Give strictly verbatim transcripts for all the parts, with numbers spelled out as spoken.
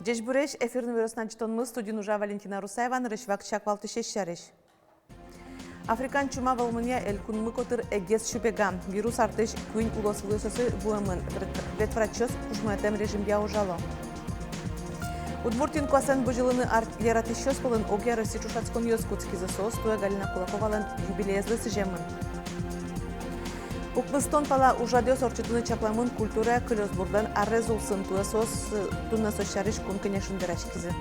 Ӟечбуресь! Эфирын «Иворъёс» адӟытонмы, студиын ужа Валентина Русаева. Нырысь вакчияк валтӥсез сярысь. Африкан чума вӧлмонъя элькунмы котыр эгес сюбега. Вирус артысь куинь улосвылъёсы вуэмын. Вет-, ветврачъёс кужмоятэм режимъя ужало. Удмуртиын куасэн бызьылыны ар-, яратӥсьёс пӧлын огъя Россиысь ӵошатсконъёс кутскизы. Соос туэ Галина Кулаковалэн юбилеезлы сӥземын. Укмыстон пала ужрадъёс ортчытыны чакламын культурая кылёсбурлэн арез улсын. Туэ соос, туннэ со сярысь Кун Кенешын вераськизы.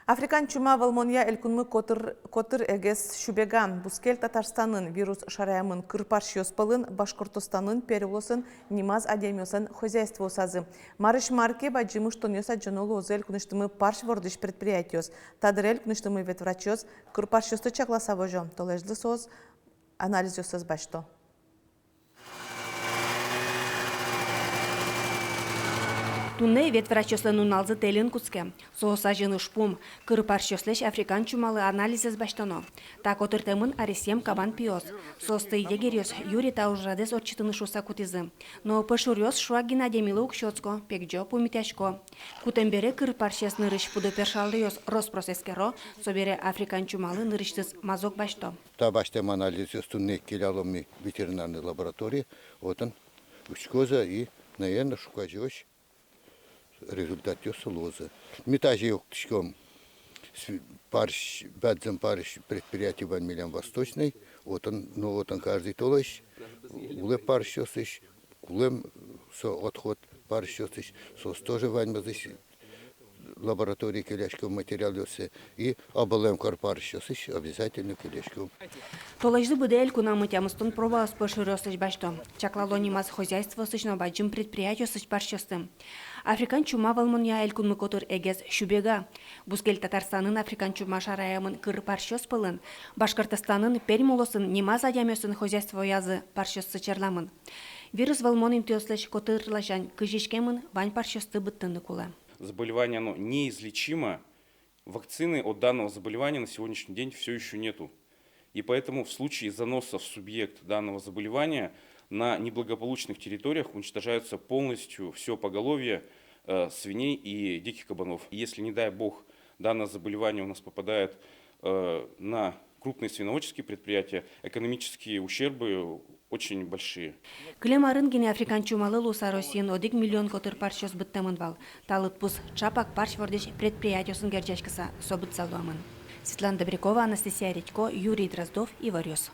Африкан чума вӧлмонъя элькунмы котыр, котыр эгес сюбега. Бускель Татарстанын вирус шараямын кыр парсьёс пӧлын, Башкортостанын Пермь улосын нимаз адямиослэн хозяйствоосазы. Марысь мар ке, бадӟым ыштонъёс адӟоно луозы элькунысьтымы парсь вордӥсь предприятиос. Та дыре элькунысьтымы ветврачъёс кыр парсьёсты чакласа возё. Толэзьлы соос анализъёссэс басьто. Туннэ ветврачъёслэн нуналзы тэльын кутске. Соос азьын ужпум: кыр парсьёслэсь африкан чумалы анализэз басьтоно. Та котыртэмын аресъем кабан пиос. Соосты егерьёс юри та ужрадэз ортчытыны шуыса кутӥзы. Но пӧйшуръёс шуак гинэ адямилы уг сётско, пегӟо, пумитъясько. Кутэм бере кыр парсез нырысь пудо першалъёс рос-прос эскеро, собере африкан чумалы нырысьтыз мазок басьто. Та басьтэм анализъёс туннэ ик келяломы ветеринарной лабораторие, отын учкозы и, наверно, ӵуказеозь результатъёс луозы. Ми тазьы октӥськом с-, парсь, бадӟым парсь предприятие вань милям Восточный, отын, но отын каждый толэзь улэп парсьёсысь, кулэм со отход парсьёсысь, соос тоже ваньмызысь лабораторие келяськом материалъёссэ, и ӧбылэм кыр парсьёсысь обязательно келяськом. Толэзьлы быдэ элькунамы тямыстон пробаос пӧйшуръёслэсь басьто. Чаклало нимаз хозяйствоосысь но бадӟым предприятиосысь парсьёсты. Африкан чума вӧлмонъя элькунмы котыр эгес сюбега. Бускель Татарстанын африкан чума шараямын кыр парсьёс пӧлын, Башкортостанын Пермь улосын нимаз адямиослэн хозяйствоязы парсьёссы черламын. Вирус вӧлмон интыослэсь котыр ласянь кызь иськемын, вань парсьёсты быдтыны кулэ. Заболевание, оно неизлечимо. Вакцины от данного заболевания на сегодняшний день всё ещё нету. И поэтому в случае заноса в субъект данного заболевания на неблагополучных территориях уничтожаются полностью всё поголовье, э, свиней и диких кабанов. И если, не дай бог, данное заболевание у нас попадает, э, на крупные свиноводческие предприятия, экономические ущербы очень большие. Кылем арын гинэ африкан чумалы луыса Россиын одӥг миллион котыр парсьёс быдтэмын вал. Та лыдпус чапак парсь вордӥсь предприятиосын герӟаськыса со быдса луэмын. Светлана Добрякова, Анастасия Редько, Юрий Дроздов, Иворъёс.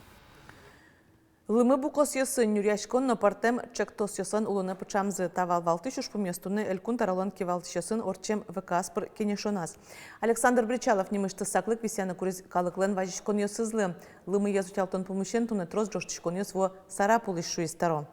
Лымы букосъёсын нюръяськон но пӧртэм ӵектосъёслэн улонэ пыӵамзы — та вал валтӥсь ужпумъёс туннэ Элькун тӧролэн кивалтӥсьёсын ортчем ВКС пыр кенешоназ. Александр Бречалов нимысьтыз саклык висъяны куриз калыклэн вазиськонъёсызлы. Лымыез утялтон пумысен туннэ трос ӝожтӥськонъёс вуо Сарапулысь, шуиз тӧро.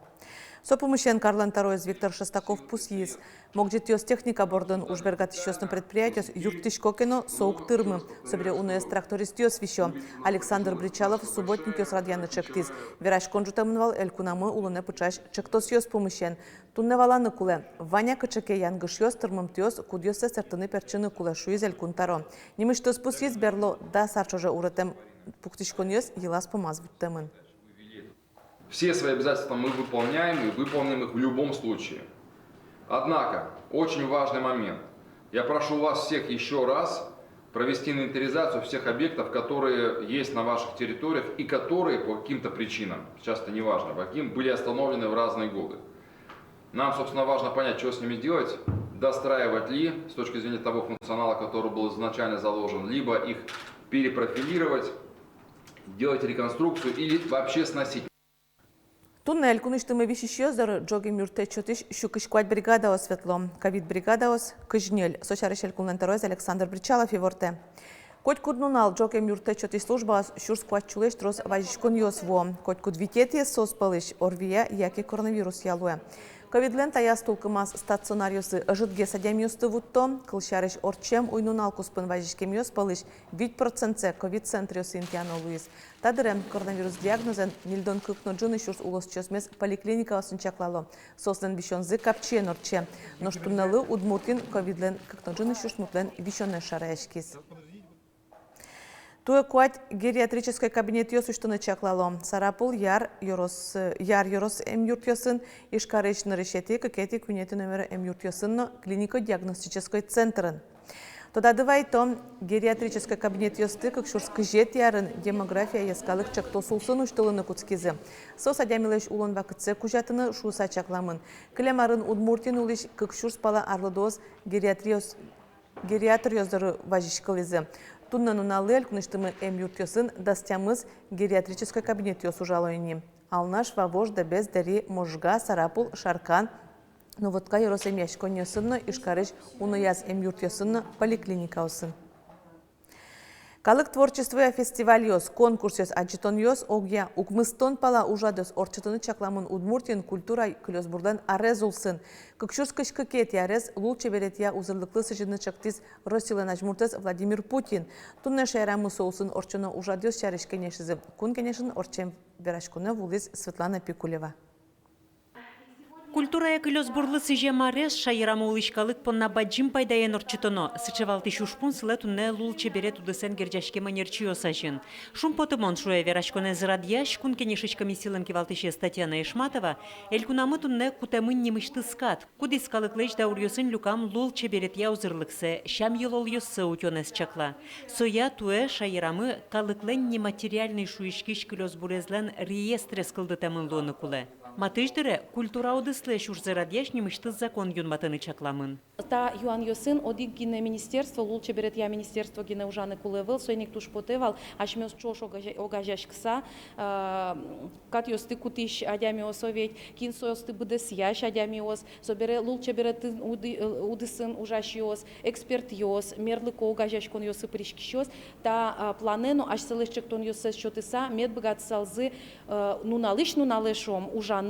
Со пумысен карлэн тӧроез Виктор Шестаков пусйиз: могӟетъёс техника бордын, уж бергатӥсьёс но предприятиос юрттӥсько ке но, со уг тырмы. Собере уноез трактористъёс висё. Александр Бречалов субботникъёс радъяны ӵектӥз. Вераськон ӝутэмын вал элькунамы улонэ пыӵась ӵектосъёс пумысен. Туннэ валаны кулэ: вань-а кыӵе ке янгышъёс, тырмымтэос, кудъёссэ сэрттыны-пертчыны кулэ, шуиз Элькун тӧро. Нимысьтыз пусйиз: берло дас ар ӵоже уретэм пуктӥськонъёс йылаз-пумаз вуттэмын. Все свои обязательства мы выполняем и выполним их в любом случае. Однако, очень важный момент. Я прошу вас всех ещё раз провести инвентаризацию всех объектов, которые есть на ваших территориях и которые по каким-то причинам, сейчас это не важно, по каким, были остановлены в разные годы. Нам, собственно, важно понять, что с ними делать, достраивать ли с точки зрения того функционала, который был изначально заложен, либо их перепрофилировать, делать реконструкцию или вообще сносить. Туннэ элькунысьтымы висисьёс доры ӝоген юрттэт сётӥсь сю кызь куать бригадаос ветло, ковид бригадаос — кызь ньыль. Со сярысь Элькунлэн тӧроез Александр Бречалов ивортэ. Котькуд нунал ӝоген юрттэт сётӥсь службаос сюрс куатьсюлэсь трос вазиськонъёс вуо. Котькуд витетӥез соос пӧлысь ОРВИя яке коронавирусъя луэ. Ковидлэн таяз тулкымаз стационаръёсы ӧжытгес адямиосты вутто. Кылсярысь, ортчем уй-нунал куспын вазиськемъёс пӧлысь вить процентсэ ковид центръёсы интыяно луиз. Та дыре коронавирус диагнозэн ньыльдон кык но ӝыны сюрс улосчиосмес поликлиникаосын чаклало. Соослэн висёнзы капчиен ортче. Нош туннэлы Удмуртиын ковидлэн кык но ӝыны сюрсмуртлэн висёнэз шараяськиз. Туэ куать гериатрической кабинетъёс усьтыны чаклало. Сарапул, Яр ёрос, Яр ёрос эмъюртъёсын, Ижкарысь нырысетӥ, кыкетӥ, куинетӥ номеро эмъюртъёсын но клинико-диагностической центрын. Тодады вайытом, гериатрической кабинетъёсты кык сюрс кызетӥ арын «Демография» йӧскалык чектос улсын усьтылыны кутскизы. Соос адямилэсь улон вакытсэ кузятыны шуыса чакламын. Кылем арын Удмуртиын улӥсь кык сюрс пала арлыдоос гериатриос гериатръёс доры вазиськылӥзы. Туннэ нуналлы элькунысьтымы эмъюртъёсын дас тямыс гериатрической кабинетъёс ужало ини. Алнаш, Вавож, Дэбес, Дэри, Можга, Сарапул, Шаркан, Новотка ёрос эмъяськонниосын но, Ижкарысь унояз эмъюртъёсын но, поликлиникаосын. Калык творчествоя фестивальёс, конкурсъёс, адӟытонъёс, огъя укмыстон пала ужрадъёс ортчытыны чакламын Удмуртиын культура кылёсбурлэн арез улсын. Кык сюрс кызь кыкетӥ арез лулчеберетъя узырлыклы сӥзьыны чектӥз Россилэн азьмуртэз Владимир Путин. Туннэ шаерамы со улсын ортчоно ужрадъёс сярысь кенешизы. Кун Кенешын ортчем вераськонэ вуылӥз Светлана Пикулева. Культурая кылёсбурлы сӥзем арез шаерамы улӥсь калык понна бадӟым пайдаен ортчытоно. Сыӵе валтӥсь ужпум сылэ туннэ лулчеберет удысэн герӟаськем ӧнерчиос азьын. Шумпотымон, шуэ вераськонэз радъясь, Кун Кенешысь комиссилэн кивалтӥсез Татьяна Ишматова, элькунамы туннэ кутэмын нимысьтыз кат, кудӥз калыклэсь дауръёсын люкам лулчеберетъя узырлыксэ, сям-йылолъёссэ утёнэз чакла. Соя туэ шаерамы калыклэн нематериальной шуиськись кылёсбурезлэн реестрез кылдытэмын луыны кулэ. Матысь дыре культура удыслэсь ужзэ радъясь нимысьтыз закон юнматыны чакламын. Та юанъёсын одӥг гинэ министерство, лулчеберетъя министерство гинэ ужаны кулэ ӧвӧл, соин ик туж потэ вал асьмеос ӵош огазя-, огазеяськыса, а, катъёсты кутӥсь адямиос, о ведь, кин соосты быдэсъясь адямиос, собере лулчеберет уды-, э, удысын ужасьёс, экспертъёс, мерлыко огазеяськонъёсы пыриськисьёс, та, а, планэ но асьсэлэсь чектонъёссэс сётыса, мед быгатысалзы, э, нуналысь нуналэ, шуом, ужаны,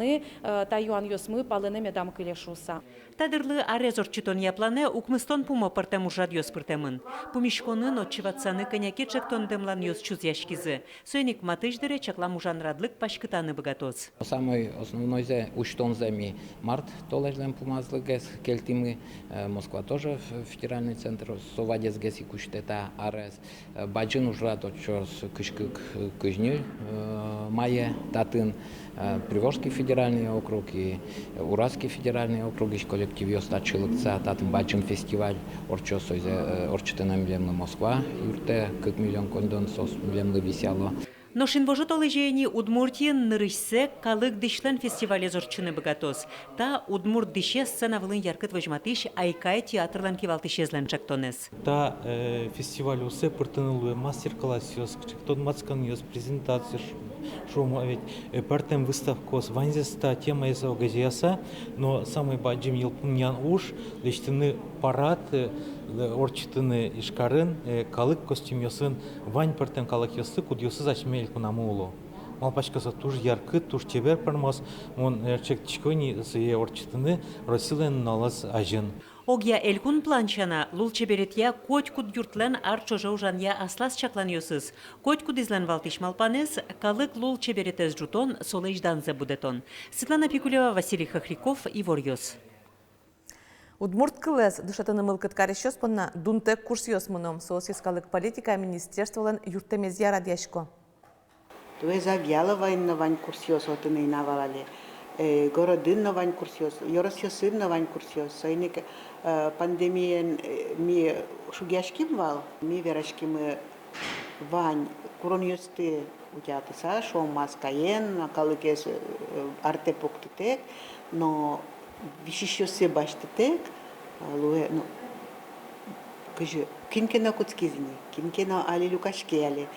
э, та юанъёсмы палэнэ медам кыле шуыса. Та дырлы арез ортчытонъя планэ укмыстон пумо пӧртэм ужрадъёс пыртэмын. Пумиськонын отчы ватсаны кӧня ке чектон-дэмланъёс чузъяськизы. Соин ик матысь дыре чаклам ужан радлык паськытаны быгатоз. Самой основнойзэ, усьтонзэ ми март толэзьлэн пумазлыгес кельтӥмы, э, Москва тоже ф-, федеральный центр, со вадесгес ик усьтэ та арез. Э, бадӟым ужрад ортчоз кызь кык, э, кызь ньыль, э, мае татын, э, Приволжский федеральный округ и Уральский федеральный округысь коллективъёс татчы лыктыса, татын бадӟым фестиваль ортчоз, созэ, э, ортчытыны милемлы Москва юрттэ, кык миллион коньдон соос милемлы висъяло. Нош инвожо толэзе ини Удмуртиын нырысьсэ калык дӥсьлэн фестивалез ортчыны быгатоз. Та удмурт дӥсез сцена вылын яркыт возьматӥсь «Айкай» театрлэн кивалтӥсезлэн чектонэз. Та, э, фестиваль улсэ пыртыны луэ мастер-классъёс, чектон-мадсконъёс, презентациос, ш-, шуом, а ведь, э, пӧртэм выставкаос, ваньзэс та темаез огазеяса, но самой бадӟым йылпумъян уж — лэсьтыны парад, э, ортчытыны Ижкарын, э, калык костюмъёсын вань пӧртэм калыкъёслы, кудъёсыз асьме элькунамы уло. Малпасько, со туж яркыт, туж чебер пӧрмоз, мон, э, чектӥсько ини сое ортчытыны Россилэн нуналэз азьын. Огъя элькун план сяна, лулчеберетъя котькуд юртлэн ар ӵоже ужанъя аслаз чакланъёсыз. Котькудӥзлэн валтӥсь малпанэз — калык лулчеберетэз ӝутон, солэсь данзэ будэтон. Светлана Пикулева, Василий Хохряков, «Иворъёс». Удмурт кылэз дышетыны мылкыд карисьёс понна дунтэк курсъёс мыно. Соос йӧскалык политика министерстволэн юрттэмезъя радъясько. Туэ Завьяловоын но вань курсъёс, отын ини на вал али, э, городын но вань курсъёс, ёросъёсын но вань курсъёс. Соин ик, э, пандемиен, э, ми шугъяським вал, ми вераськимы вань куронъёсты утятыса, шуом, маскаен, калыкез, э, артэ пуктытэк, но висисьёссэ басьтытэк, э, луэ, ну, кызьы, кин ке но кутскиз ини, кин ке но али люкаське али.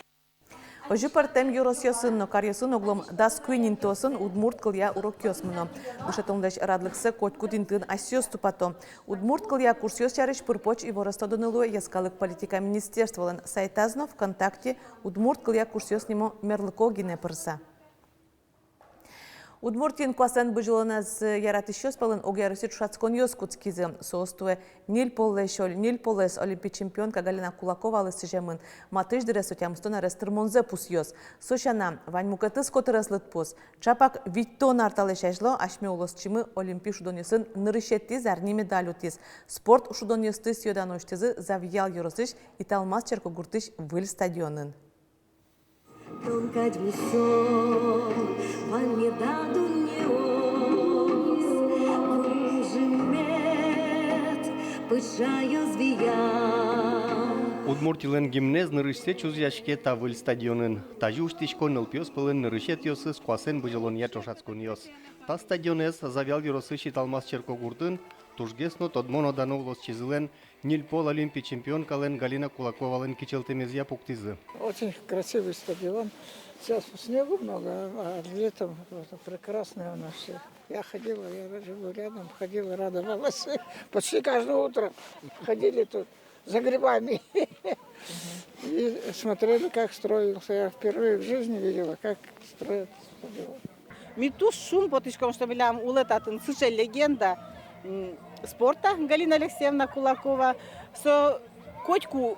Озьы пӧртэм ёросъёсын но каръёсын оглом дас куинь интыосын удмурт кылъя урокъёс мыно. Дышетонлэсь радлыксэ котькуд интыын асьсэос тупато. Удмурт кылъя курсъёс сярысь пыр-поч иворез тодыны луэ йӧскалык политика министерстволэн сайтаз но ВКонтакте «Удмурт кылъя курсъёс» нимо мерлыко гинэ пырыса. Удмуртиын куасэн бызьылонэз яратӥсьёс пӧлын огъяросси ӵошатсконъёс кутскизы. Соос туэ ньыль полэс оль-, ньыль полэс олимпи чемпионка Галина Кулаковалы сӥземын. Матысь дыре со тямыстон арес тырмонзэ пусъёз. Со сяна, вань мукетыз котырес лыдпус. Ӵапак витьтон ар талэсь азьло асьме улосчимы олимпи шудонъёсын нырысетӥ зарни медаль утӥз. Спорт шудонъёсты сӥё-дано усьтӥзы Завьял ёросысь Италмас черкогуртысь выль стадионын. Тон кадь мусо, вань меда дуннеос, кужым мед пыӵаёз виян. Удмуртилэн гимнэз нырысьсэ чузъяське та выль стадионын. Тазьы усьтӥсько нылпиос пӧлын нырысетӥосыз куасэн бызьылонъя ӵошатсконъёс. Та стадионэз Завьял ёросысь Италмас черкогуртын тужгес но тодмо но дано улосчизылэн, ньыль пол олимпи чемпионкалэн Галина Кулаковалэн кичӧлтэмезъя пуктӥзы. Очень красивый стадион. Сейчас снегу много, а летом это прекрасное у нас всё. Я ходила, я живу рядом, ходила, радовалась. Почти каждое утро ходили тут за грибами. И смотрели, как строился. Я впервые в жизни видела, как строят стадион. Ми туж шумпотӥськом, что милям улэ татын сыӵе легенда, м, спорта Галина Алексеевна Кулакова. Со котьку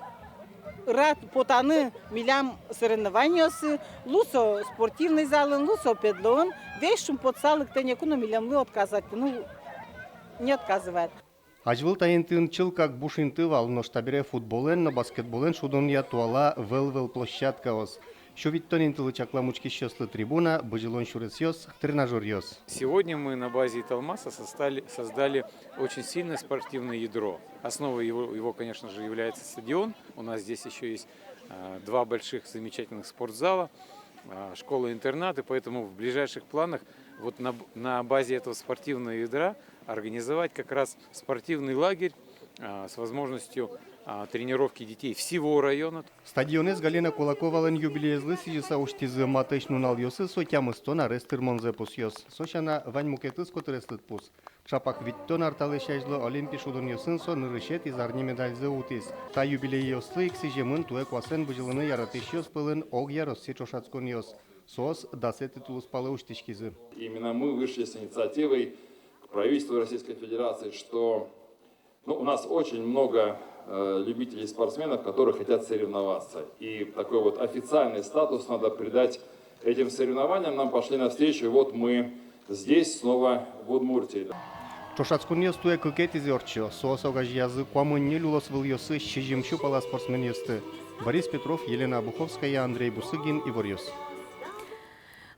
рад потаны милям соревнованиосы, луо со спортивный залын, луо со педлоын. Весь шумпотыса лыктэ, ноку но милемлы отказать, ну, не отказывает. Азьвыл та интыын чылкак буш инты вал, нош табере футболэн но баскетболэн шудонъя туала вӧл-вӧл площадкаос. Сю витьтон интылы чаклам учкисьёслы трибуна, бызьылон сюресъёс, тренажёръёс. Сегодня мы на базе Италмаса создали, создали очень сильное спортивное ядро. Основой его, его, конечно же, является стадион. У нас здесь ещё есть, а, два больших замечательных спортзала, а, школа-интернат, и поэтому в ближайших планах вот на б-, на базе этого спортивного ядра организовать как раз спортивный лагерь, а, с возможностью, а, тренировки детей всего района. Стадионэз Галина Кулаковалэн юбилеезлы сӥзьыса усьтӥзы. Матысь нуналъёсы со тямыстон арес тырмонзэ пусъёз. Со сяна, вань мукетыз котырес лыдпус. Ӵапак витьтон ар талэсь азьло олимпи шудонъёсын со нырысетӥ зарни медальзэ утӥз. Та юбилейёслы ик сӥземын туэ куасэн бызьылыны яратӥсьёс пӧлын огъяросси ӵошатсконъёс. Соос дасэтӥ тулыспалэ усьтӥськизы. Именно мы вышли с инициативой к правительству Российской Федерации, что, ну, у нас очень много, э, любителей спортсменов, которые хотят соревноваться. И такой вот официальный статус надо придать этим соревнованиям. Нам пошли навстречу, и вот мы здесь, снова в Удмуртии. Ӵошатсконъёс туэ кыкетӥзэ ортчо. Соос огазеязы куамын ньыль улосвылъёсысь сизьым сю пала спортсменъёсты. Борис Петров, Елена Обуховская, Андрей Бусыгин, «Иворъёс».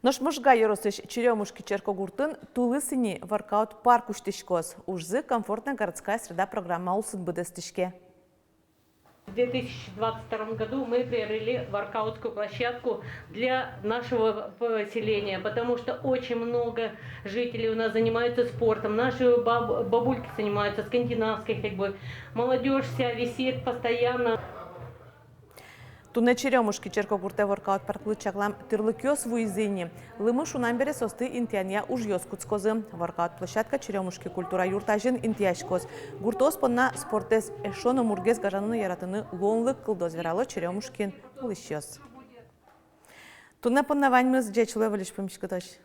Нош Можга ёросысь Черёмушки черкогуртын «Тулыс ини» воркаут-парк усьтӥськоз. Ужзы «Комфортная городская среда» программа улсын быдэстӥське. В две тысячи двадцать втором году мы приобрели воркаутскую площадку для нашего поселения, потому что очень много жителей у нас занимаются спортом. Наши баб-, бабульки занимаются скандинавской ходьбой. Молодёжь вся висит постоянно. Туннэ Черёмушки черкогуртэ воркаут-парклы чаклам тӥрлыкъёс вуизы ини. Лымы шунам бере соосты интыянъя ужъёс кутскозы. Воркаут-площадка Черёмушки культура юрт азьын интыяськоз. Гуртоос понна спортэз эшшо но мургес гажаны но яратыны луонлык кылдоз, верало Черёмушкин улӥсьёс. Туннэ понна ваньмыз. Ӟеч луэ, выльысь пумиськытозь.